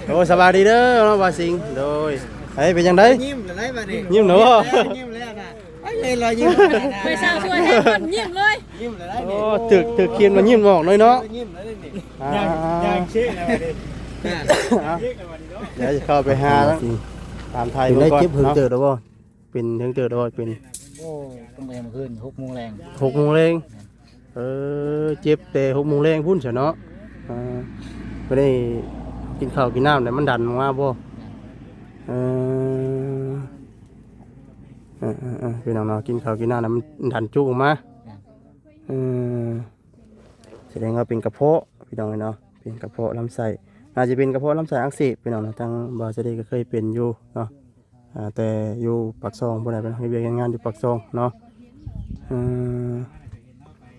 ໂອ້ ສະບາຍດີເດີເນາະ ບ່າວສິງ. ໂດຍ ເອີຍ ເປັນຈັ່ງໃດ? ຍິ້ມແລ້ວໄດ໋ບາດນີ້. ຍິ້ມແລ້ວບໍ່? ເອີ ຍິ້ມແລ້ວນະ. ເອີຍ ລອຍຍິ້ມ ເພິ່ນຍິ້ມເລີຍ. ຍິ້ມແລ້ວນະ. ໂອ້ ຖືກ ຖືກຄຣີມແລ້ວຍິ້ມອອກເລີຍເນາະ. ຍິ້ມແລ້ວນີ້. ອ່າ ຍ່າງ ຍ່າງເຊະແລ້ວບາດນີ້. ເອົາ ດຽວຊິເຂົ້າໄປຫາ ຖາມໄທເບິ່ງກ່ອນເນາະ. ເປັນໄດ້ເຈັບເຫິງເຕີບແລ້ວບໍ່? ເປັນເຖິງເຕີບແລ້ວບໍ່? ເປັນ ໂອ້ ຕັ້ງແຕ່ມື້ຄືນ ຫົກໂມງແລງ. ຫົກໂມງແລງ. ເອີ ເຈັບແຕ່ຫົກໂມງແລງພຸ້ນຊະເນາະ. ອ່າ ບໍ່ໄດ້ກິນເຂົ້າກິນນ້ຳແລ້ວມັນດັນອອກມາບໍ່? ເອີ ເອີໆໆ ພີ່ນ້ອງເນາະ ກິນເຂົ້າກິນນ້ຳແລ້ວມັນດັນຈຸອອກມາ. ເອີ ສະແດງວ່າເປັນກະເພາະ ພີ່ນ້ອງເອີຍເນາະ ເປັນກະເພາະລຳໄສ້ ໜ້າຈະເປັນກະເພາະລຳໄສ້ອັກເສບ ພີ່ນ້ອງເນາະ. ທາງບ່າວສາລີກໍເຄີຍເປັນຢູ່ເນາະ. ອ່າ ແຕ່ຢູ່ປາກຊ່ອງພຸ້ນແຫຼະ ເປັນເຮັດວຽກເຮັດງານຢູ່ປາກຊ່ອງເນາະ. ເອີ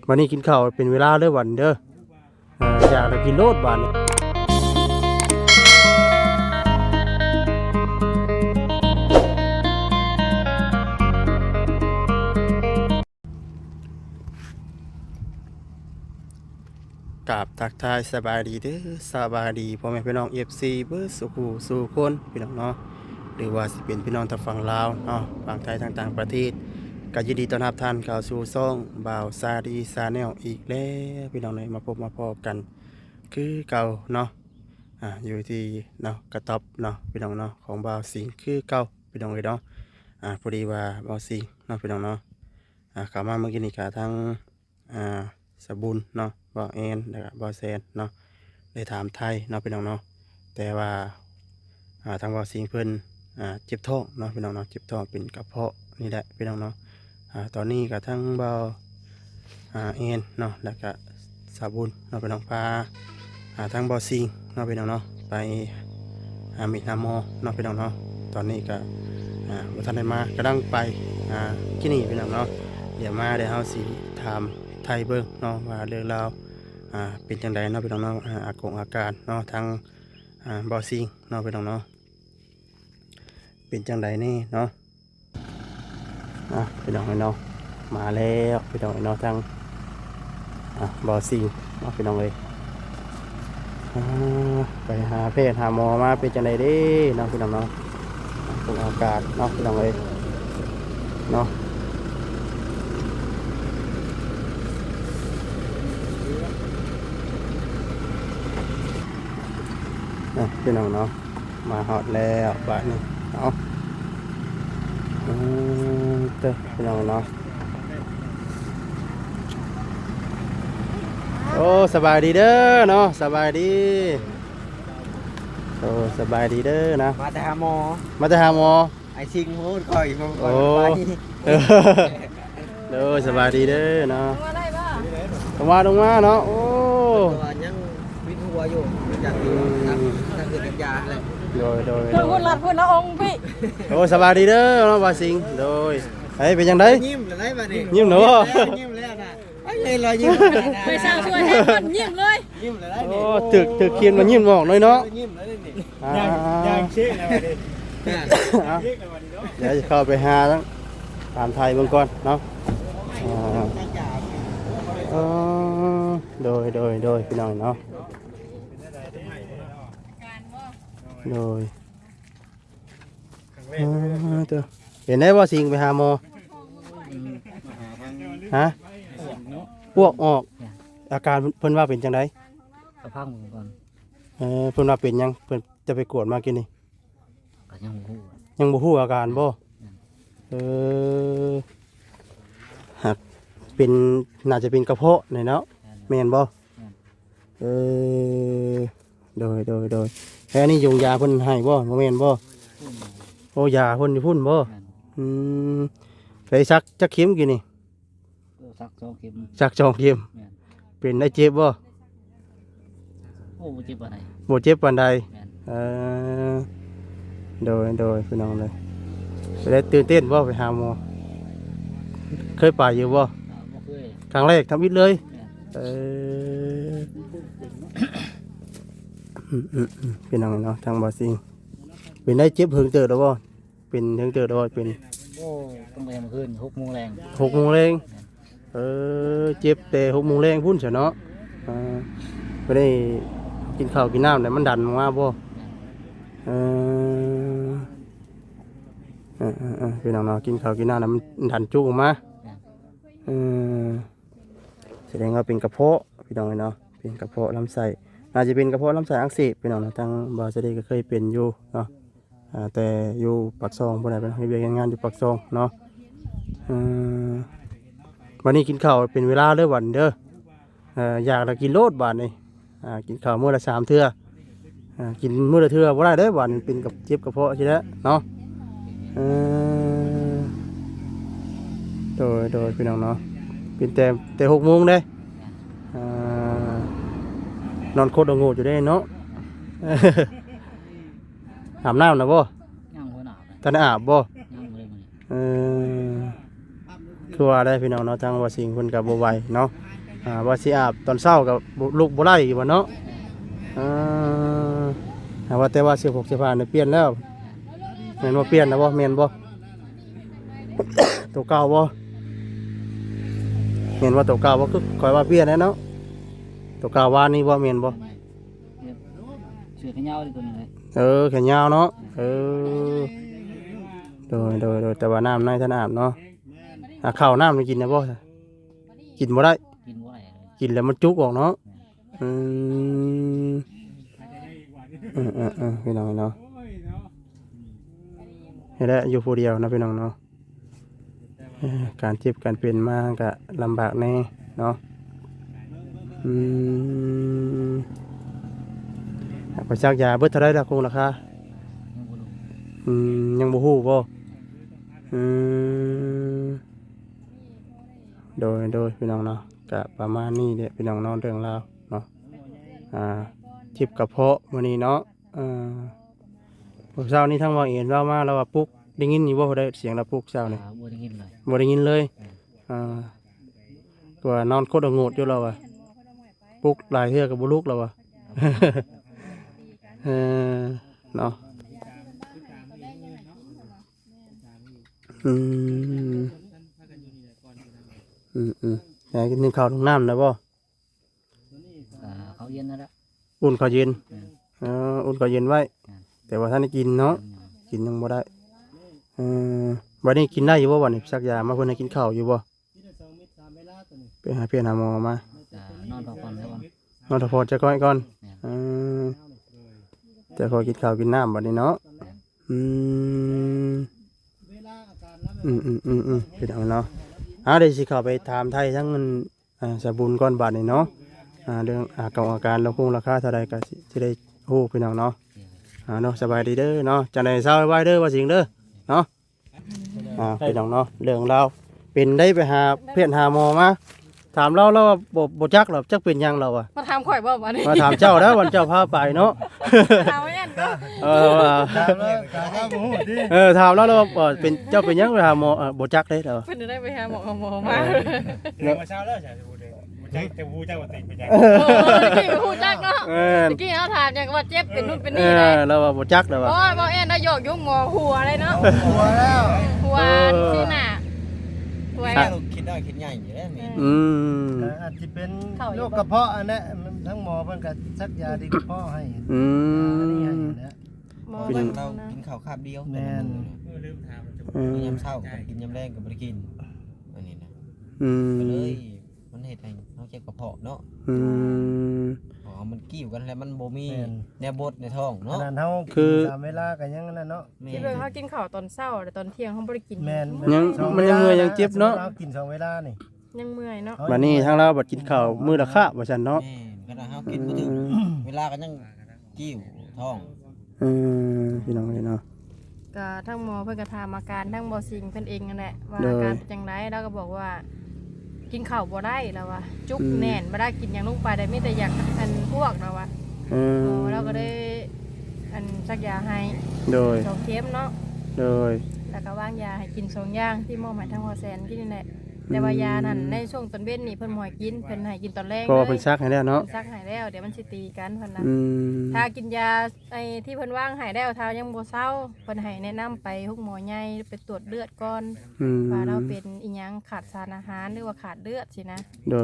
ບັດນີ້ກິນເຂົ້າເປັນເວລາເດີບັດນີ້ເດີ. ອ່າ ຢາກແລ້ວກິນໂລດບາດນີ້. ກາບທັກທາຍສະບາຍດີເດີ ສະບາຍດີພໍ່ແມ່ພີ່ນ້ອງ ເອັຟຊີ ເບິດສູ່ຜູ້ສູ່ຄົນ ພີ່ນ້ອງເນາະ ຫຼືວ່າຊິເປັນພີ່ນ້ອງທາງຝັ່ງລາວເນາະ ຝັ່ງໄທ ທາງຕ່າງປະເທດ ກໍຍິນດີຕ້ອນຮັບທ່ານເຂົ້າສູ່ຊ່ອງບ່າວສາລີ Channel ອີກແລ້ວ ພີ່ນ້ອງເອີຍ. ມາພົບມາພໍ້ກັນຄືເກົ່າເນາະ ອ່າ ຢູ່ທີ່ເນາະ ກະຕ໊ອບເນາະ ພີ່ນ້ອງເນາະ ຂອງບ່າວສິງຄືເກົ່າ ພີ່ນ້ອງເອີຍເນາະ. ອ່າ ພໍດີວ່າບ່າວສິງເນາະ ພີ່ນ້ອງເນາະ ອ່າ ເຂົ້າມາເມື່ອກີ້ນີ້ກະທັງ ອ່າ ສາວບຸນເນາະ ບ່າວແອນ ແລ້ວກະບ່າວແຊນເນາະ ໄດ້ຖາມໄຖ່ເນາະ ພີ່ນ້ອງເນາະ. ແຕ່ວ່າ ອ່າ ທາງບ່າວສິງເພິ່ນ ອ່າ ເຈັບທ້ອງເນາະ ພີ່ນ້ອງເນາະ ເຈັບທ້ອງເປັນກະເພາະນີ້ແຫຼະ ພີ່ນ້ອງເນາະ. ອ່າ ຕອນນີ້ກະທັງບ່າວ ອ່າ ແອນເນາະ ແລ້ວກະສາວບຸນເນາະ ພີ່ນ້ອງ ພາ ອ່າ ທາງບ່າວສິງເນາະ ພີ່ນ້ອງເນາະ ໄປຫາໝົດຫາໝໍເນາະ ພີ່ນ້ອງເນາະ. ຕອນນີ້ກະ ອ່າ ບໍ່ທັນໄດ້ມາ ກຳລັງໄປ ອ່າ ທີ່ນີ້ ພີ່ນ້ອງເນາະ. ດຽວມາ ດຽວເຮົາຊິຖາມໄຖ່ເບິ່ງເນາະ ວ່າເລື່ອງລາວ ອ່າ ເປັນຈັ່ງໃດເນາະ ພີ່ນ້ອງເນາະ. ອ່າ ອາກົງອາການເນາະ ທາງ ອ່າ ບ່າວສິງເນາະ ພີ່ນ້ອງເນາະ ເປັນຈັ່ງໃດແດ່ເນາະ. ອ່ະ ພີ່ນ້ອງເອີຍເນາະ ມາແລ້ວ ພີ່ນ້ອງເອີຍເນາະ ທາງ ອ່ະ ບ່າວສິງເນາະ ພີ່ນ້ອງເອີຍ. ອ່າ ໄປຫາແພດຫາໝໍມາເປັນຈັ່ງໃດເດ້ເນາະ ພີ່ນ້ອງເນາະ. ອາກົງອາການເນາະ ພີ່ນ້ອງເອີຍເນາະ. ອ່ະ ພີ່ນ້ອງເນາະ ມາຮອດແລ້ວບາດນີ້ເນາະ. ອືມ ເຕີ ພີ່ນ້ອງເນາະ. ໂອ້ ສະບາຍດີເດີເນາະ ສະບາຍດີ. ໂອ້ ສະບາຍດີເດີນະ. ມາແຕ່ຫາໝໍ ມາແຕ່ຫາໝໍ. ໄອ້ຊິງໂຫດຂ້ອຍບໍ່ ໂອ້ ໄປ. ເອີ ໂດຍ ສະບາຍດີເດີເນາະ. ລົງມາໄດ້ບໍ່? ລົງມາ ລົງມາເນາະ. ໂອ້ ເພາະວ່າຍັງວິນຫົວຢູ່ ຈາກ ອືມ ທາງ ທາງເຮືອນກັນຢາແຫຼະ. ໂດຍ ໂດຍ ໂດຍ ພຸ້ນ ພຸ້ນລັດພຸ້ນເນາະ ອົງພີ້. ໂອ້ ສະບາຍດີເດີເນາະ ບ່າວສິງ. ໂດຍ ເອີຍ ເປັນຈັ່ງໃດ? ຍິ້ມແລ້ວໄດ໋ບາດນີ້. ຍິ້ມແລ້ວບໍ່? ຍິ້ມແລ້ວນະ. ເອີຍ ລອຍຍິ້ມ ໄປຊາວສວນແທ້ ຍິ້ມເລີຍ. ຍິ້ມແລ້ວໄດ໋ນີ້. ໂອ້ ຖືກ ຖືກຄຣີມແລ້ວຍິ້ມອອກເລີຍເນາະ. ຍິ້ມແລ້ວນີ້. ອ່າ ຍ່າງ ຍ່າງເຊະແລ້ວບາດນີ້. ອ່າ ເຊະແລ້ວບາດນີ້ເນາະ. ດຽວຊິເຂົ້າໄປຫາທາງ ຖາມໄຖ່ເບິ່ງກ່ອນເນາະ. ອ່າ ເອີ ໂດຍ ໂດຍ ໂດຍ ພີ່ນ້ອງເນາະ. ໂດຍ ອ່າ ເຕີ ເປັນໄດບໍ່ສິງ ໄປຫາໝໍ? ອືມ ມາຫາທາງ ຮະ? ປວກເນາະ ປວກອອກ. ອືມ ອາການເພິ່ນວ່າເປັນຈັ່ງໃດ? ກະຟັງເບິ່ງກ່ອນ. ເອີ ເພິ່ນວ່າເປັນຫຍັງ? ເພິ່ນຈະໄປກວດມາກີ້ນີ້ ກໍຍັງບໍ່ຮູ້ ຍັງບໍ່ຮູ້ອາການບໍ່? ອືມ ເອີ ຫາກເປັນ ໜ້າຈະເປັນກະເພາະນີ້ເນາະ. ແມ່ນ ແມ່ນບໍ່? ແມ່ນ. ເອີ ໂດຍ ໂດຍ ໂດຍ. ແລ້ວອັນນີ້ຢົງຢາເພິ່ນໃຫ້ບໍ່? ບໍ່ແມ່ນບໍ່? ໂອ້ ຢາເພິ່ນຢູ່ພຸ້ນບໍ່? ແມ່ນ. ອືມ ໄປສັກຈັກເຂັມກີ້ນີ້? ເອີ ສັກສອງເຂັມ. ສັກສອງເຂັມ. ແມ່ນ. ເປັນໄດ້ເຈັບບໍ່? ໂອ້ ບໍ່ເຈັບປານໃດ. ບໍ່ເຈັບປານໃດ. ແມ່ນ. ເອີ ໂດຍ ໂດຍ ພີ່ນ້ອງເອີຍ. ໄດ້ຕື່ນເຕັ້ນບໍ່ໄປຫາໝໍ? ເຄີຍໄປຢູ່ບໍ່? ບໍ່ເຄີຍ. ຄັ້ງແລກທຳອິດເລີຍ. ແມ່ນ. ເອີ ອືມໆໆ ພີ່ນ້ອງເນາະ ທາງບ່າວສິງ ເປັນໄດ້ເຈັບເຫິງເຕີບແລ້ວບໍ່? ເປັນເຖິງເຕີບແລ້ວບໍ່? ເປັນ ໂອ້ ຕັ້ງແຕ່ມື້ຄືນ ຫົກໂມງແລງ. ຫົກໂມງແລງ. ແມ່ນ. ເອີ ເຈັບແຕ່ຫົກໂມງແລງພຸ້ນຊະເນາະ. ອ່າ ບໍ່ໄດ້ກິນເຂົ້າກິນນ້ຳແລ້ວມັນດັນອອກມາບໍ່? ແມ່ນ. ເອີ ເອີໆໆ ພີ່ນ້ອງເນາະ ກິນເຂົ້າກິນນ້ຳແລ້ວມັນດັນຈຸອອກມາ. ເອີ ສະແດງວ່າເປັນກະເພາະ ພີ່ນ້ອງເອີຍເນາະ ເປັນກະເພາະລຳໄສ້ ໜ້າຈະເປັນກະເພາະລຳໄສ້ອັກເສບ ພີ່ນ້ອງເນາະ. ທາງບ່າວສະດີກໍເຄີຍເປັນຢູ່ເນາະ ອ່າ ແຕ່ຢູ່ປາກຊ່ອງພຸ້ນແຫຼະ ເປັນເຮັດວຽກເຮັດງານຢູ່ປາກຊ່ອງເນາະ. ເອີ ບັດນີ້ກິນເຂົ້າເປັນເວລາເດີບັດນີ້ເດີ. ເອີ ຢາກແລ້ວກິນໂລດບາດນີ້. ອ່າ ກິນເຂົ້າມື້ລະສາມເທື່ອ. ອ່າ ກິນມື້ລະເທື່ອບໍ່ໄດ້ເດ້ ບາດນີ້ເປັນກັບ ເຈັບກະເພາະຊີ້ແຫຼະເນາະ. ເອີ ໂດຍໆ ພີ່ນ້ອງເນາະ ເປັນແຕ່ ແຕ່ຫົກໂມງເດ້. ອ່າ ນອນຄົດລະໂງດຢູ່ເດ້ເນາະ. ອາບນ້ຳແລ້ວບໍ່? ຍັງບໍ່ໄດ້ອາບເລີຍ. ທັນໄດ້ອາບບໍ່? ຍັງເລີຍມື້ນີ້. ເອີ ຄືວ່າໄດ້ພີ່ນ້ອງເນາະ ທາງວ່າສິງເພິ່ນກໍບໍ່ໄຫວເນາະ. ອ່າ ວ່າຊິອາບຕອນເຊົ້າກໍບໍ່ ລຸກບໍ່ໄດ້ຢູ່ບໍ່ເນາະ. ເອີ ຫາວ່າແຕ່ວ່າເສື້ອຜົກເສື້ອຜ້ານີ້ປ່ຽນແລ້ວ ແມ່ນບໍ່? ປ່ຽນແລ້ວບໍ່? ແມ່ນບໍ່? ໂຕເກົ່າບໍ່? ແມ່ນວ່າໂຕເກົ່າບໍ່? ຄືຂ້ອຍວ່າປ່ຽນແລ້ວເນາະ. ໂຕເກົ່າວານນີ້ບໍ່? ແມ່ນບໍ່? ເສື້ອແຂນຍາວນີ້ ໂຕນີ້ເລີຍ. ເອີ ແຂນຍາວເນາະ. ເອີ ໂດຍໆໆ ແຕ່ວ່ານ້ຳໃນທ່ານອາບເນາະ. ອ່າ ເຂົ້ານ້ຳນີ້ກິນໄດ້ບໍ່? ກິນບໍ່ໄດ້. ກິນບໍ່ໄດ້ ກິນແລ້ວມັນຈຸກອອກເນາະ. ອືມ ເອີໆໆ ພີ່ນ້ອງເນາະ ນີ້ແຫຼະ ຢູ່ຜູ້ດຽວເນາະ ພີ່ນ້ອງເນາະ. ເອີ ການເຈັບການເປັນມາກໍລຳບາກແດ່ເນາະ. ອືມ ໄປສັກຢາເບິດເທົ່າໃດລະ ຄົງລາຄາ? ອືມ ຍັງບໍ່ຮູ້ບໍ່? ອືມ ໂດຍໆ ພີ່ນ້ອງເນາະ ກະປະມານນີ້ແຫຼະ ພີ່ນ້ອງເນາະ ເລື່ອງລາວເນາະ. ອ່າ ເຈັບກະເພາະມື້ນີ້ເນາະ. ອ່າ ມື້ເຊົ້ານີ້ທາງບ່າວເອັນເວົ້າມາ ລາວວ່າປຸກ ໄດ້ຍິນຢູ່ບໍ່ ຜູ້ໃດສຽງລາວປຸກເຊົ້ານີ້? ອ່າ ບໍ່ໄດ້ຍິນເລີຍ. ບໍ່ໄດ້ຍິນເລີຍ. ເອີ ອ່າ ວ່ານອນຄົດລະໂງດຢູ່ລາວວ່າ ປຸກຫຼາຍເທື່ອກໍບໍ່ລຸກລາວວ່າ. ເອີ ເນາະ. ອືມ ອືມໆ ຢາກກິນໜຶ້ງເຂົ້າໜຶ້ງນ້ຳນະບໍ່? ອ່າ ເຂົ້າເຢັນນັ້ນແຫຼະ ອຸ່ນເຂົ້າເຢັນ. ແມ່ນ. ເອີ ອຸ່ນເຂົ້າເຢັນໄວ້. ແມ່ນ. ແຕ່ວ່າທັນໄດ້ກິນເນາະ. ແມ່ນ. ກິນຍັງບໍ່ໄດ້. ເອີ ບັດນີ້ກິນໄດ້ຢູ່ບໍ່? ບັດນີ້ສັກຢາມາເພິ່ນໃຫ້ກິນເຂົ້າຢູ່ບໍ່? ໄປຫາ ໄປຫາໝໍມາ. ອ່າ ນອນພັກຜ່ອນຊະກ່ອນ. ນອນພັກຜ່ອນຊະກ່ອນ. ແມ່ນ. ເອີ ແຕ່ຂໍກິນເຂົ້າກິນນ້ຳບັດນີ້ເນາະ. ແມ່ນ. ອືມ ອືມໆໆ ພີ່ນ້ອງເນາະ. ອ່າ ດຽວຊິເຂົ້າໄປຖາມໄຖ່ທາງ ອ່າ ສາວບຸນກ່ອນບາດນີ້ເນາະ. ອ່າ ເລື່ອງ ອ່າ ເກົ່າອາການລະຄົງລາຄາເທົ່າໃດກໍຊິ ຊິໄດ້ຮູ້ ພີ່ນ້ອງເນາະ. ອ່າ ເນາະ ສະບາຍດີເດີເນາະ. ຈັ່ງໃດເຊົາໄວໆເດີ ວ່າສິງເດີເນາະ. ອ່າ ພີ່ນ້ອງເນາະ ເລື່ອງລາວເປັນໄດ້ ໄປຫາແພດຫາໝໍມາ ຖາມລາວ ລາວວ່າບໍ່ ບໍ່ຈັກລາວ ຈັກເປັນຫຍັງລາວວ່າ. ມາຖາມຂ້ອຍບໍ່ບັດນີ້? ມາຖາມເຈົ້າແລ້ວ ວັນເຈົ້າພາໄປເນາະ. ຖາມວ່າຫຍັງກໍ ເອີ ວ່າ ຖາມແລ້ວ ຖາມແລ້ວບໍ່ຮູ້ຕິ. ເອີ ຖາມລາວ ລາວວ່າເປັນ ເຈົ້າເປັນຫຍັງ ໄປຫາໝໍ. ເອີ ບໍ່ຈັກເດ້ລາວວ່າ. ເພິ່ນໄດ້ໄປຫາໝໍ ເອົາໝໍມາ. ເອີ ເນາະ ມາເຊົ້າແລ້ວ ບໍ່ຈັກ ຈະຮູ້ຈັກວ່າຕົວເອງເປັນຫຍັງ. ເອີ ຕະກີ້ຮູ້ຈັກເນາະ. ແມ່ນ. ຕະກີ້ເຮົາຖາມຫຍັງກໍວ່າເຈັບເປັນນັ້ນເປັນນີ້ນະ. ເອີ ລາວວ່າບໍ່ຈັກລາວວ່າ. ໂອ້ຍ ບໍ່ແອນນະ ຢອກຢູ່ ໝໍຫົວເລີຍເນາະ. ຫົວແລ້ວ ຫົວ ເອີ ຊີ້ນະ ຫົວ ຄິດນ້ອຍຄິດໃຫຍ່ຢູ່ເດ້. ອືມ ກໍອາດຊິເປັນໂລກກະເພາະອັນນັ້ນ ທາງໝໍເພິ່ນກໍສັກຢາທີ່ກະເພາະໃຫ້. ອືມ ອັນນີ້ໃຫ້ແຫຼະ. ໝໍເພິ່ນ ເຮົາກິນເຂົ້າຄາບດຽວ. ແມ່ນ. ແຕ່ລະມື້ນະ ອືມ ຍາມເຊົ້າກໍບໍ່ໄດ້ກິນ ຍາມແລງກໍບໍ່ໄດ້ກິນ ອັນນີ້ນະ. ອືມ ກໍເລີຍ ມັນເຮັດໃຫ້ເຮົາເຈັບກະເພາະເນາະ. ອືມ ເພາະວ່າມັນກີ້ວກັນແລ້ວ ມັນບໍ່ມີ ແມ່ນ ແນວບົດໃນທ້ອງເນາະ. ຂະໜາດເຮົາ ຄື ກິນສາມເວລາກໍຍັງອັນນັ້ນເນາະ. ແມ່ນ. ຄິດເບິ່ງ ເຮົາກິນເຂົ້າຕອນເຊົ້າ ແຕ່ຕອນທ່ຽງເຮົາບໍ່ໄດ້ກິນ. ແມ່ນ. ມັນຍັງ ສອງ ມັນຍັງເມື່ອຍ ເວລາ ຍັງເຈັບເນາະ. ເຮົາກິນສອງເວລານີ້ ຍັງເມື່ອຍເນາະ. ບັດນີ້ທາງລາວບັດກິນເຂົ້າມື້ລະຄາບວ່າຊັ້ນເນາະ. ແມ່ນ. ຂະໜາດເຮົາກິນບໍ່ຖືກ ອືມ ເວລາກໍຍັງ ກິ້ວທ້ອງ. ເອີ ພີ່ນ້ອງເອີຍເນາະ ກໍທາງໝໍເພິ່ນກໍຖາມອາການທາງບໍ່ສິງເພິ່ນເອງນັ້ນແຫຼະ ວ່າ ໂດຍ ອາການເປັນຈັ່ງໃດ. ລາວກໍບອກວ່າກິນເຂົ້າບໍ່ໄດ້ ລາວວ່າ ຈຸກ ອືມ ແໜ້ນ ບໍ່ໄດ້ກິນຫຍັງລົງໄປໄດ້ ມີແຕ່ຢາກອັນພວກ ລາວວ່າ. ເອີ ໝໍລາວກໍໄດ້ອັນສັກຢາໃຫ້. ໂດຍ. ສອງເຂັມເນາະ. ໂດຍ. ແລ້ວກໍວາງຢາໃຫ້ກິນສອງຢ່າງທີ່ມອບໃຫ້ທາງພໍ່ແສນກິນນີ້ແຫຼະ. ແຕ່ວ່າຢານັ້ນໃນຊ່ວງຕອນເວັນນີ້ເພິ່ນບໍ່ໃຫ້ກິນ ເພິ່ນໃຫ້ກິນຕອນແລງ ເພາະວ່າເພິ່ນສັກໃຫ້ແລ້ວເນາະ ເພິ່ນສັກໃຫ້ແລ້ວ ດຽວມັນຊິຕີກັນເພິ່ນນະ ອືມ ຖ້າກິນຢາໄອ້ທີ່ເພິ່ນວາງໃຫ້ແລ້ວ ຖ້າຍັງບໍ່ເຊົາ ເພິ່ນໃຫ້ແນະນຳໄປໂຮງໝໍໃຫຍ່ ໄປກວດເລືອດກ່ອນ ອືມ ວ່າລາວເປັນອີ່ຫຍັງ ຂາດສານອາຫານ ຫຼືວ່າຂາດເລືອດຊີ້ນະ ໂດ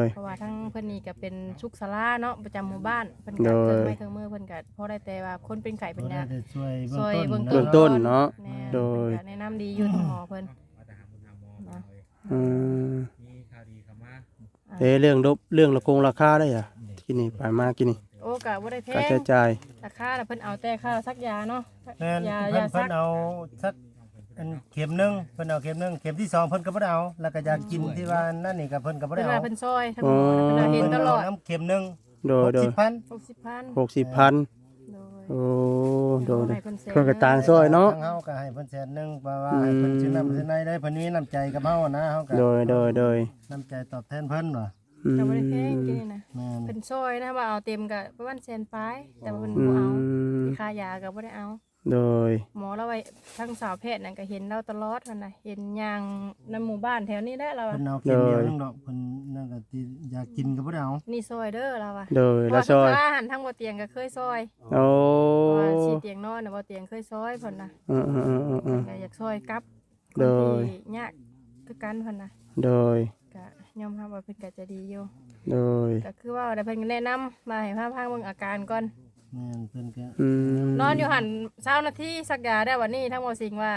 ຍໆໆ ເພາະວ່າທາງເພິ່ນນີ້ກໍເປັນສຸກສາລາເນາະ ປະຈຳໝູ່ບ້ານ ເພິ່ນກໍ ໂດຍ ເຄື່ອງໄມ້ເຄື່ອງມືເພິ່ນກໍພໍໄດ້ແຕ່ວ່າຄົນເປັນໄຂ້ເປັນຫຍັງ ກໍໄດ້ແຕ່ຊ່ວຍເບື້ອງຕົ້ນ ເບື້ອງຕົ້ນເນາະ ແມ່ນ ໂດຍ ເພິ່ນກໍແນະນຳດີຢູ່ ໝໍເພິ່ນນະ ອືມ ມີຂ່າວດີເຂົ້າມາ ເອີ ເລື່ອງລົບ ເລື່ອງລະກົງລາຄາໄດ້ຫະ ກິນນີ້ໄປມາກິນນີ້ ໂອ້ ກະບໍ່ໄດ້ແພງ ຄ່າໃຊ້ຈ່າຍ ລາຄາລະເພິ່ນເອົາແຕ່ຄ່າສັກຢາເນາະ ແມ່ນ ຢາ ເພິ່ນ ຢາສັກ ເພິ່ນເອົາສັກ ອັນເຂັມໜຶ່ງ ເພິ່ນເອົາເຂັມໜຶ່ງ ເຂັມທີສອງເພິ່ນກໍບໍ່ໄດ້ເອົາ ແລ້ວກໍຢາກິນທີ່ວ່ານັ້ນນີ້ກໍເພິ່ນກໍບໍ່ໄດ້ເອົາ ເພິ່ນວ່າເພິ່ນຊ່ອຍ ໂອ້ ເພິ່ນເຫັນຕະຫຼອດ ເພິ່ນເອົານຳເຂັມໜຶ່ງ ໂດຍໆ ຫົກສິບພັນ ຫົກສິບພັນ ຫົກສິບພັນ ໂດຍ ໂອ້ ໂດຍ ເພິ່ນກໍຕ່າງຊ່ອຍເນາະ ທາງເຮົາກໍໃຫ້ເພິ່ນແສນໜຶ່ງ ເພາະວ່າ ອືມ ໃຫ້ເພິ່ນຊື້ນ້ຳຊື້ໃນໄດ້ ເພິ່ນມີນ້ຳໃຈກັບເຮົານະ ເຮົາກໍ ໂດຍໆໆ ນ້ຳໃຈຕອບແທນເພິ່ນວ່າ ອືມ ກໍບໍ່ໄດ້ແພງ ກິນນີ້ນະ ແມ່ນ ເພິ່ນຊ່ອຍນະ ວ່າເອົາເຕັມກໍປະມານແສນປາຍ ແຕ່ວ່າເພິ່ນບໍ່ເອົາ ອືມ ຄ່າຢາກໍບໍ່ໄດ້ເອົາ ໂດຍ ໝໍລາວໄວ້ ທາງສາວແພດນັ້ນກໍເຫັນລາວຕະຫຼອດຫັ້ນນະ ເຫັນຍ່າງນຳໝູ່ບ້ານແຖວນີ້ແຫຼະລາວວ່າ ເພິ່ນເອົາເຂັມດຽວໜຶ່ງດອກ ເພິ່ນນັ້ນກໍຕິຢາກິນກໍບໍ່ໄດ້ເອົາ ນີ້ຊ່ອຍເດີລາວວ່າ ໂດຍ ລາວຊ່ອຍ ເພາະວ່າທາງສາລາຫັ້ນ ທາງບໍ່ຕຽງກໍເຄີຍຊ່ອຍ ໂອ້ ເພາະວ່າຊິຕຽງນອນນະ ບໍ່ຕຽງເຄີຍຊ່ອຍເພິ່ນນະ ເອີໆໆໆ ເພິ່ນກໍຢາກຊ່ອຍກັບ ໂດຍ ຄົນທີ່ຍາກຄືກັນເພິ່ນນະ ໂດຍ ກະຍອມຮັບວ່າເພິ່ນກະໃຈດີຢູ່ ໂດຍ ກະຄືເວົ້າແລ້ວເພິ່ນກະແນະນຳວ່າໃຫ້ພາພາເບິ່ງອາການກ່ອນ ແມ່ນ ເພິ່ນກະ ອືມ ນອນຢູ່ຫັ້ນຊາວນາທີ ສັກຢາແລ້ວ ບັດນີ້ທາງໝໍສິງວ່າ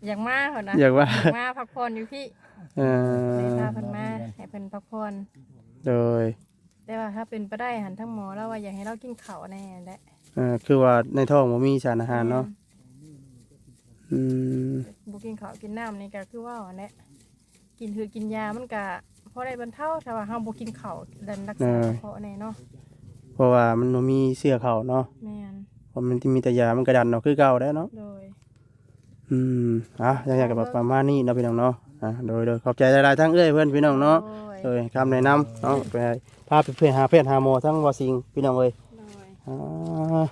ຢາກມາເພິ່ນນະ ຢາກມາ ຢາກມາພັກຜ່ອນຢູ່ພີ້ ເອີ ເລີຍພາເພິ່ນມາ ໃຫ້ເພິ່ນພັກຜ່ອນ ໂດຍ ແຕ່ວ່າຖ້າເປັນໄປໄດ້ຫັ້ນ ທາງໝໍລາວວ່າຢາກໃຫ້ລາວກິນເຂົ້າແດ່ຫັ້ນແຫຼະ ເອີ ຄືວ່າໃນທ້ອງບໍ່ມີສານອາຫານເນາະ ແມ່ນ ອືມ ບໍ່ກິນເຂົ້າກິນນ້ຳນີ້ກໍຄືເວົ້າຫັ້ນແຫຼະ ກິນຄືກິນຢາມັນກະພໍໄດ້ບັນເທົາ ຖ້າວ່າເຮົາບໍ່ກິນເຂົ້າ ດັນລັກສາ ເອີ ກະເພາະແດ່ເນາະ ເພາະວ່າມັນບໍ່ມີເຊື້ອເຂົ້າເນາະ ແມ່ນ ເພາະມັນມີແຕ່ຢາ ມັນກະດັນອອກຄືເກົ່າແຫຼະເນາະ ໂດຍ ອືມ ອ່ະ ຈັ່ງໃດກໍປະມານນີ້ເນາະ ພີ່ນ້ອງເນາະ ອ່ະ ໂດຍໆ ຂອບໃຈຫຼາຍໆ ທາງເອື້ອຍເພິ່ນ ພີ່ນ້ອງເນາະ ໂດຍ ໂດຍ ຄຳແນະນຳເນາະ ໂດຍ ໄປພາໄປເພື່ອຫາແພດຫາໝໍທາງບໍ່ສິງ ພີ່ນ້ອງເອີຍ ໂດຍ ອ່າ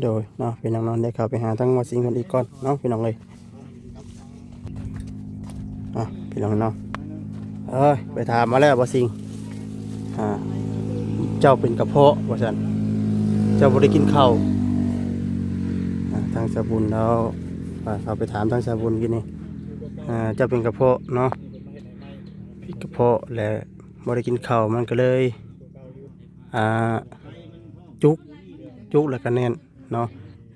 ໂດຍເນາະ ພີ່ນ້ອງເນາະ ໄດ້ເຂົ້າໄປຫາທາງໝໍສິງເພິ່ນອີກກ່ອນເນາະ ພີ່ນ້ອງເອີຍ ອ່ະ ພີ່ນ້ອງເນາະ ເອີຍ ໄປຖາມມາແລ້ວ ບໍ່ສິງ ອ່າ ເຈົ້າເປັນກະເພາະວ່າຊັ້ນ ເຈົ້າບໍ່ໄດ້ກິນເຂົ້າ ອ່າ ທາງສາວບຸນລາວ ອ່າ ເຮົາໄປຖາມທາງສາວບຸນຢູ່ນີ້ ອ່າ ເຈົ້າເປັນກະເພາະເນາະ ເປັນກະເພາະ ແລະ ບໍ່ໄດ້ກິນເຂົ້າ ມັນກໍເລີຍ ອ່າ ຈຸກ ຈຸກແລ້ວກໍແໜ້ນເນາະ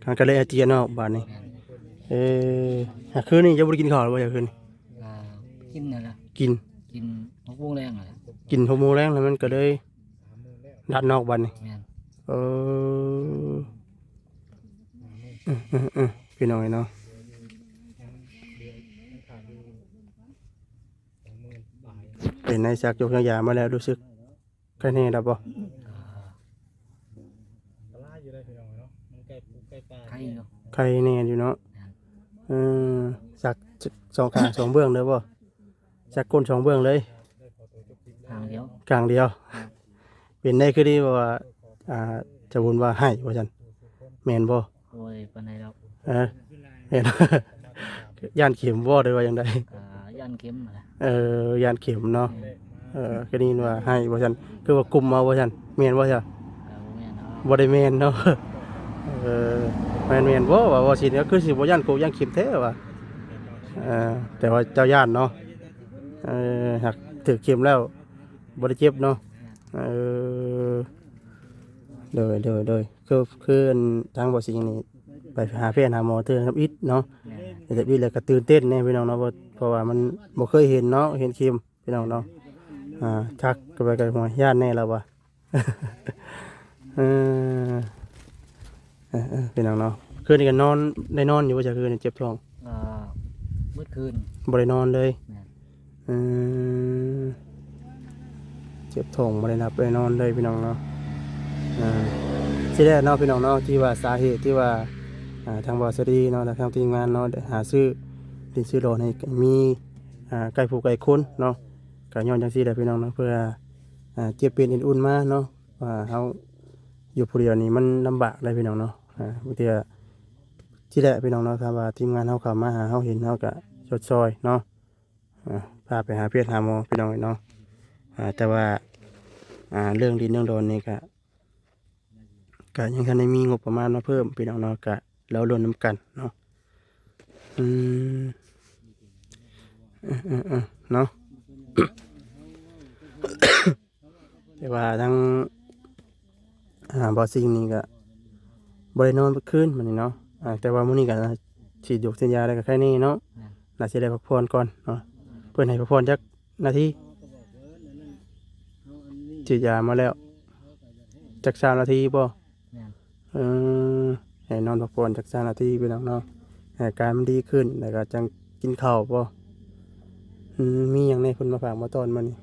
ມັນກໍເລີຍອາຈຽນອອກບາດນີ້ ເອີ ຫາຄືນນີ້ເຈົ້າບໍ່ໄດ້ກິນເຂົ້າແລ້ວບໍ່ ຫາຄືນນີ້? ອ່າ ກິນນັ້ນລະ ກິນ ກິນຫົກໂມງແລງນັ້ນລະ ກິນຫົກໂມງແລງແລ້ວມັນກໍເລີຍດັນອອກບາດນີ້ ແມ່ນ ເອີ ອືໆໆ ພີ່ນ້ອງເອີຍເນາະ ເປັນໄດ້ ສັກຢາ ຢາມາແລ້ວ ຮູ້ສຶກ ໄຄແນ່ແລ້ວບໍ່? ອັນຕະລາຍຢູ່ເດ້ພີ່ນ້ອງເນາະ ມັນໃກ້ພູໃກ້ປ່າ ໄຄຢູ່ ໄຄແນ່ຢູ່ເນາະ ແມ່ນ ເອີ ສັກສອງຂ້າງສອງເບື້ອງເດີບໍ່? ສັກກົ້ນສອງເບື້ອງເລີຍ ຂ້າງດຽວ ຂ້າງດຽວ ເປັນໄດ້ຄືດີວ່າ ອ່າ ຈະບຸນວ່າໄຫ້ວ່າຊັ້ນ ແມ່ນບໍ່? ໂອ້ຍ ປານໃດດອກ ເອີ ແມ່ນ ຢ້ານເຂັມບໍ່ ຫຼືວ່າຈັ່ງໃດ? ກໍຢ້ານເຂັມຫັ້ນແຫຼະ ເອີ ຢ້ານເຂັມເນາະ ເອີ ກໍໄດ້ຍິນວ່າໄຫ້ວ່າຊັ້ນ ຄືວ່າກຸມເອົາວ່າຊັ້ນ ແມ່ນບໍ່ຊະ? ກໍບໍ່ແມ່ນດອກ ບໍ່ໄດ້ແມ່ນເນາະ ເອີ ແມ່ນ ແມ່ນບໍ່ວ່າ ວ່າຊິ ກໍຄືຊິບໍ່ຢ້ານກົກຢ້ານເຂັມແທ້ວ່າ ເອີ ແຕ່ວ່າເຈົ້າຢ້ານເນາະ ເອີ ຫາກຖືກເຂັມແລ້ວບໍ່ໄດ້ເຈັບເນາະ ເອີ ໂດຍ ໂດຍ ໂດຍ ຄື ຄືອັນທາງບໍ່ສິງນີ້ໄປຫາແພດຫາໝໍເທື່ອທຳອິດເນາະ ແມ່ນ ທຳອິດແລ້ວກໍຕື່ນເຕັ້ນແດ່ພີ່ນ້ອງເນາະ ເພາະ ເພາະວ່າມັນບໍ່ເຄີຍເຫັນເນາະ ເຫັນເຂັມພີ່ນ້ອງເນາະ ອ່າ ທັກເຂົ້າໄປກໍ ໂອ້ຍ ຢ້ານແດ່ລາວວ່າ ເອີ ເອີ ເອີ ພີ່ນ້ອງເນາະ ຄືນນີ້ກໍນອນ ໄດ້ນອນຢູ່ບໍ່ ຈະຄືນນີ້ເຈັບທ້ອງ? ອ່າ ເບິດຄືນ ບໍ່ໄດ້ນອນເລີຍ ແມ່ນ ເອີ ເຈັບທ້ອງ ບໍ່ໄດ້ຫຼັບໄດ້ນອນເລີຍພີ່ນ້ອງເນາະ ອ່າ ຊີ້ແຫຼະເນາະ ພີ່ນ້ອງເນາະ ທີ່ວ່າສາເຫດທີ່ວ່າ ອ່າ ທາງບ່າວສາລີເນາະ ແລະ ທາງທີມງານເນາະ ໄດ້ຫາຊື້ດິນຊື້ດອນໃຫ້ມີ ອ່າ ໃກ້ຜູ້ໃກ້ຄົນເນາະ ກໍຍ້ອນຈັ່ງຊີ້ແຫຼະພີ່ນ້ອງເນາະ ເພື່ອ ອ່າ ເຈັບປ່ຽນເອັນອຸ່ນມາເນາະ ວ່າເຮົາຢູ່ຜູ້ດຽວນີ້ມັນລຳບາກເດ້ພີ່ນ້ອງເນາະ ອ່າ ບາງເທື່ອ ຊີ້ແຫຼະພີ່ນ້ອງເນາະ ຖ້າວ່າທີມງານເຮົາເຂົ້າມາຫາເຮົາ ເຫັນເຮົາກະ ຊົດຊ່ອຍເນາະ ອ່າ ພາໄປຫາແພດຫາໝໍພີ່ນ້ອງເອີຍເນາະ. ອ່າ ແຕ່ວ່າ ອ່າ ເລື່ອງດິນເລື່ອງດອນນີ້ກະ ກະຍັງທັນໄດ້ມີງົບປະມານມາເພີ່ມພີ່ນ້ອງເນາະ ກະລໍລຸ້ນນຳກັນເນາະ. ອືມ ເອີໆໆ ເນາະ ແຕ່ວ່າທາງ ອ່າ ບ່າວສິງນີ້ກະບໍ່ໄດ້ນອນເບິດຄືນມື້ນີ້ເນາະ. ອ່າ ແຕ່ວ່າມື້ນີ້ກະສີດຢາສີດຢາແລ້ວກະໄຄແນ່ເນາະ. ແມ່ນ ໜ້າຊິໄດ້ພັກຜ່ອນກ່ອນເນາະ. ເພິ່ນໃຫ້ພັກຜ່ອນຈັກນາທີ? ສີດຢາມາແລ້ວ ຈັກຊາວນາທີບໍ່? ແມ່ນ ເອີ ໃຫ້ນອນພັກຜ່ອນຈັກຊາວນາທີພີ່ນ້ອງເນາະ ໃຫ້ອາການມັນດີຂຶ້ນ ແລ້ວກໍຈັ່ງກິນເຂົ້າບໍ? ອືມ ມີຫຍັງແດ່ເພິ່ນມາຝາກມາຕ້ອນມື້ນີ້?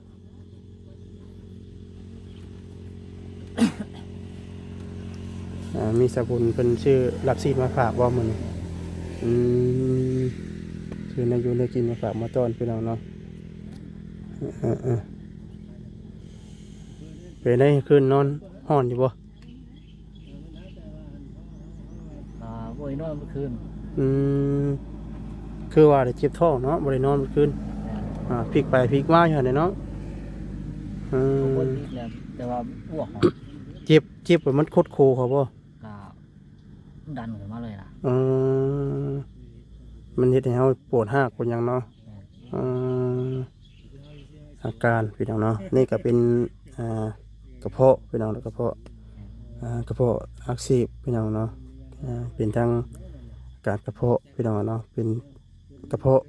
ອ່າ ມີສາບຸນເພິ່ນຊື້ລາບຊີ້ນມາຝາກບໍມື້ນີ້? ອືມ ຊື້ແນວຢູ່ແນວກິນມາຝາກມາຕ້ອນພີ່ນ້ອງເນາະ. ເອີໆ ເປັນໃດຄືນນອນຮ້ອນຢູ່ບໍ່? ອ່າ ບໍ່ໄດ້ນອນເມື່ອຄືນ. ອືມ ຄືວ່າໄດ້ເຈັບທ້ອງເນາະ ບໍ່ໄດ້ນອນເມື່ອຄືນ. ແມ່ນ ອ່າ ພິກໄປພິກມາຢູ່ຫັ້ນແຫຼະເນາະ. ເອີ ບໍ່ໄດ້ພິກແຫຼະ ແຕ່ວ່າອ້ວກ ເຈັບ ເຈັບແບບມັນຄົດໂຄເຂົາບໍ່? ກໍດັນຂຶ້ນມາເລີຍນະ. ເອີ ມັນເຮັດໃຫ້ເຮົາປວດຮາກປວດຫຍັງເນາະ. ແມ່ນ ເອີ ອາການພີ່ນ້ອງເນາະ ນີ້ກໍເປັນ ອ່າ ກະເພາະພີ່ນ້ອງ ກະເພາະ ອ່າ ກະເພາະອັກເສບພີ່ນ້ອງເນາະ. ອ່າ ເປັນທັງອາການກະເພາະພີ່ນ້ອງເນາະ ເປັນກະເພາະ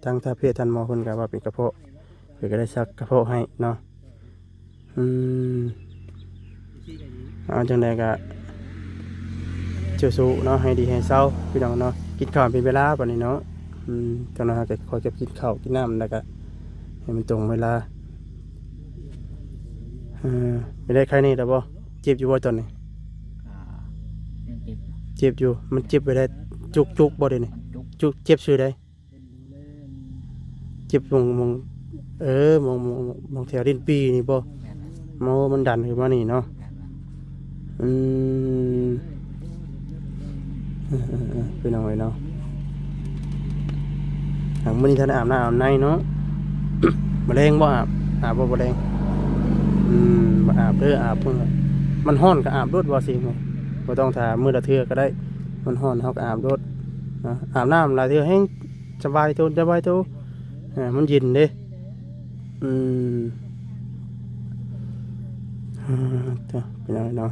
ທາງທ່ານແພດທ່ານໝໍເພິ່ນກໍວ່າເປັນກະເພາະ ເພິ່ນກໍໄດ້ຊັກກະເພາະໃຫ້ເນາະ. ອືມ ເອົາ ຈັ່ງໃດກໍສູ້ໆເນາະ ໃຫ້ດີໃຫ້ເຊົາພີ່ນ້ອງເນາະ. ກິນເຂົ້າເປັນເວລາບັດນີ້ເນາະ. ອືມ ຈັ່ງໃດເຮົາກໍຄ່ອຍກັບກິນເຂົ້າກິນນ້ຳ ແລ້ວກໍໃຫ້ມັນຕົງເວລາ. ເອີ ເປັນໄດ ໄຄແນ່ແລ້ວບໍ່? ເຈັບຢູ່ບໍ່ຕອນນີ້? ອ່າ ຍັງເຈັບ ເຈັບຢູ່. ມັນເຈັບໄປໄດ້ຈຸກໆບໍ່ດຽວນີ້? ມັນຈຸກ ຈຸກ ເຈັບຊື່ໃດ? ເຈັບໝ່ອງ ໝ່ອງ ເອີ ໝ່ອງ ໝ່ອງ ໝ່ອງແຖວດິນປີນີ້ບໍ່? ແມ່ນ ໂອ້ ມັນດັນຂຶ້ນມານີ້ເນາະ. ແມ່ນ ອືມ ເອີໆໆ ພີ່ນ້ອງເອີຍເນາະ. ຫາກມື້ນີ້ທັນອາບນ້ຳອາບໃນເນາະ. ມື້ແລງບໍ່ອາບ? ອາບບໍ່ ມື້ແລງ? ອືມ ບໍ່ອາບເດີ ອາບ ມັນຮ້ອນກໍອາບໂລດວ່າຊິ ບໍ່ຕ້ອງຖ້າມື້ລະເທື່ອກໍໄດ້. ມັນຮ້ອນເຮົາກໍອາບໂລດເນາະ. ອາບນ້ຳຫຼາຍເທື່ອແຮງ ສະບາຍໂຕ ສະບາຍໂຕ ເອີ ມັນເຢັນເດ້. ອືມ ເອີ ເຈົ້າ ເປັນຫຍັງເນາະ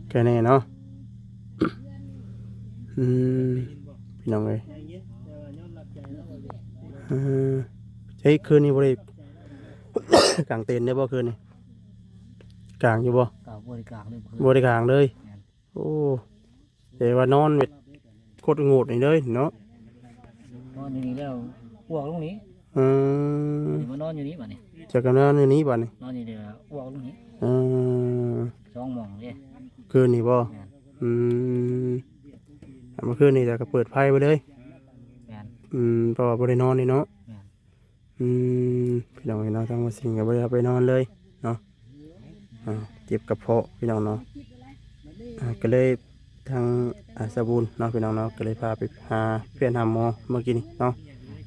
ແຄ່ນີ້ເນາະ. ອືມ ພີ່ນ້ອງເອີຍ ເອີ ເຮີ້ຍ ຄືນນີ້ບໍ່ໄດ້ກາງເຕັນເດ້ບໍ່ ຄືນນີ້? ກາງຢູ່ບໍ່? ກໍບໍ່ໄດ້ກາງເລີຍ ບໍ່ໄດ້ກາງເລີຍ. ແມ່ນ ໂອ້ ແຕ່ວ່ານອນແບບຄົດໂງດນີ້ເລີຍເນາະ. ນອນຢູ່ນີ້ແລ້ວອ້ວກລົງນີ້. ເອີ ມານອນຢູ່ນີ້ບັດນີ້. ເຈົ້າກໍນອນຢູ່ນີ້ບັດນີ້. ນອນຢູ່ນີ້ແລ້ວອ້ວກລົງນີ້. ເອີ ສອງໝ່ອງເດ້. ຄືນນີ້ບໍ່? ແມ່ນ ອືມ ເມື່ອຄືນນີ້ເຈົ້າກໍເປີດໄຟໄວ້ເລີຍ. ແມ່ນ ອືມ ເພາະວ່າບໍ່ໄດ້ນອນນີ້ເນາະ. ແມ່ນ ອືມ ພີ່ນ້ອງເອີຍເນາະ ທາງບ່າວສິງກໍບໍ່ໄດ້ເອົາໄປນອນເລີຍເນາະ. ອ່າ ເຈັບກະເພາະພີ່ນ້ອງເນາະ. ອ່າ ກໍເລີຍທາງ ອ່າ ສາວບຸນເນາະ ພີ່ນ້ອງເນາະ ກໍເລີຍພາໄປຫາແພດຫາໝໍເມື່ອກີ້ນີ້ເນາະ.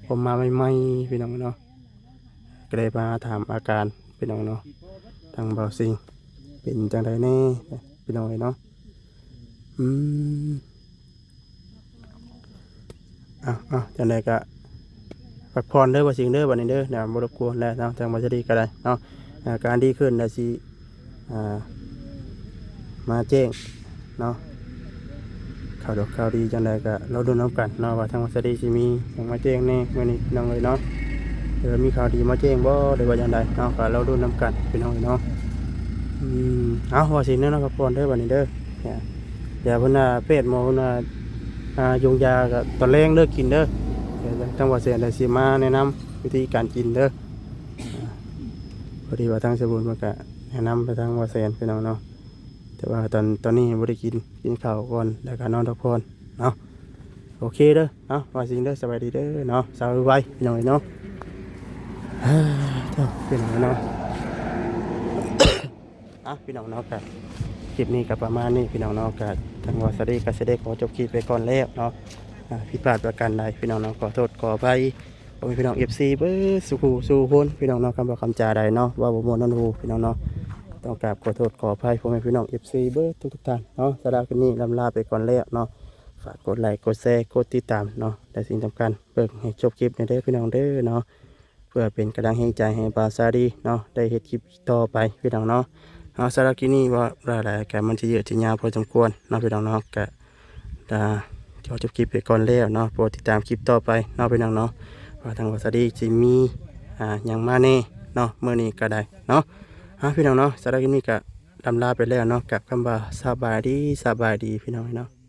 ພໍມາໃໝ່ໆ ພີ່ນ້ອງເນາະ ກໍເລີຍມາຖາມອາການພີ່ນ້ອງເນາະ ທາງບ່າວສິງເປັນຈັ່ງໃດແດ່ ພີ່ນ້ອງເອີຍເນາະ. ອືມ ເອົາໆ ຈັ່ງໃດກະພັກຜ່ອນເດີບ່າວສິງເດີ ບັດນີ້ເດີ ນະ ບໍ່ລົບກວນແລ້ວເນາະ ທາງບ່າວສາລີກໍໄດ້ເນາະ. ອາການດີຂຶ້ນແລ້ວຊິ ອ່າ ມາແຈ້ງເນາະ ຂ່າວດອກຂ່າວດີຈັ່ງໃດກໍລໍລຸ້ນນຳກັນເນາະ ວ່າທາງບ່າວສາລີຊິມີຫຍັງມາແຈ້ງແດ່ມື້ນີ້ ພີ່ນ້ອງເອີຍເນາະ. ເອີ ມີຂ່າວດີມາແຈ້ງບໍ່ ຫຼືວ່າຈັ່ງໃດເນາະ ກໍລໍລຸ້ນນຳກັນ ພີ່ນ້ອງເອີຍເນາະ. ອືມ ເອົາ ບ່າວສິງເດີເນາະ ພັກຜ່ອນເດີບັດນີ້ເດີ. ດຽວເພິ່ນວ່າແພດໝໍເພິ່ນວ່າ ອ່າ ຢົງຢາກໍຕອນແລງເລີກກິນເດີ. ດຽວທາງບ່າວແສນໄດ້ຊິມາແນະນຳວິທີການກິນເດີ. ອ່າ ພໍດີວ່າທາງສາວບຸນເພິ່ນກໍແນະນຳໄປທາງບ່າວແສນ ພີ່ນ້ອງເນາະ. ແຕ່ວ່າຕອນ ຕອນນີ້ບໍ່ໄດ້ກິນ ກິນເຂົ້າກ່ອນ ແລ້ວກໍນອນພັກຜ່ອນເນາະ. ໂອເຄເດີ ເອົາ ບ່າວສິງເດີ ສະບາຍດີເດີເນາະ ເຊົາໄວໆ ພີ່ນ້ອງເເນາະ. ເອີ ເຈົ້າ ພີ່ນ້ອງເນາະ. ອ່ະ ພີ່ນ້ອງເນາະ ກໍ ຄລິບນີ້ກໍປະມານນີ້ພີ່ນ້ອງເນາະ ກໍທາງວາສາລີກໍຊິໄດ້ຂໍຈົບຄລິບໄປກ່ອນແລ້ວເນາະ. ອາ ຜິດພາດປະການໃດພີ່ນ້ອງເນາະ ຂໍໂທດຂໍອະໄພພໍ່ແມ່ພີ່ນ້ອງ ເອັຟຊີ ເບິດສູ່ຜູ້ສູ່ຄົນພີ່ນ້ອງເນາະ. ຄຳເວົ້າຄຳຈາໃດເນາະ ເວົ້າບໍ່ມ່ວນນຳຫູພີ່ນ້ອງເນາະ ຕ້ອງກາບຂໍໂທດຂໍອະໄພພໍ່ແມ່ພີ່ນ້ອງ ເອັຟຊີ ເບິດທຸກໆທ່ານເນາະ. ສຳລັບຄລິບນີ້ລຳລາໄປກ່ອນແລ້ວເນາະ. ຝາກກົດໄລກົດແຊກົດຕິດຕາມເນາະ ແລະ ສິ່ງສຳຄັນເບິ່ງໃຫ້ຈົບຄລິບແດ່ເດີພີ່ນ້ອງເດີເນາະ ເພື່ອເປັນກຳລັງແຮງໃຈໃຫ້ບ່າວສາລີເນາະ ໄດ້ເຮັດຄລິບຕໍ່ໄປພີ່ນ້ອງເນາະ. ເອົາ ສຳລັບຄລິບນີ້ເວົ້າຫຼາຍໆ ກໍມັນຈະຍືດຈະຍາວພໍສົມຄວນເນາະພີ່ນ້ອງເນາະ. ກະ ອາ ຂໍຈົບຄລິບໄປກ່ອນແລ້ວເນາະ ໂປດຕິດຕາມຄລິບຕໍ່ໄປເນາະພີ່ນ້ອງເນາະ ວ່າທາງບ່າວສາລີຊິມີ ອາ ຫຍັງມາແດ່ເນາະ ມື້ນີ້ກໍໄດ້ເນາະ. ເອົາ ພີ່ນ້ອງເນາະ ສຳລັບຄລິບນີ້ກໍລຳລາໄປແລ້ວເນາະ ກັບຄຳວ່າສະບາຍດີ ສະບາຍດີພີ່ນ້ອງເນາະ.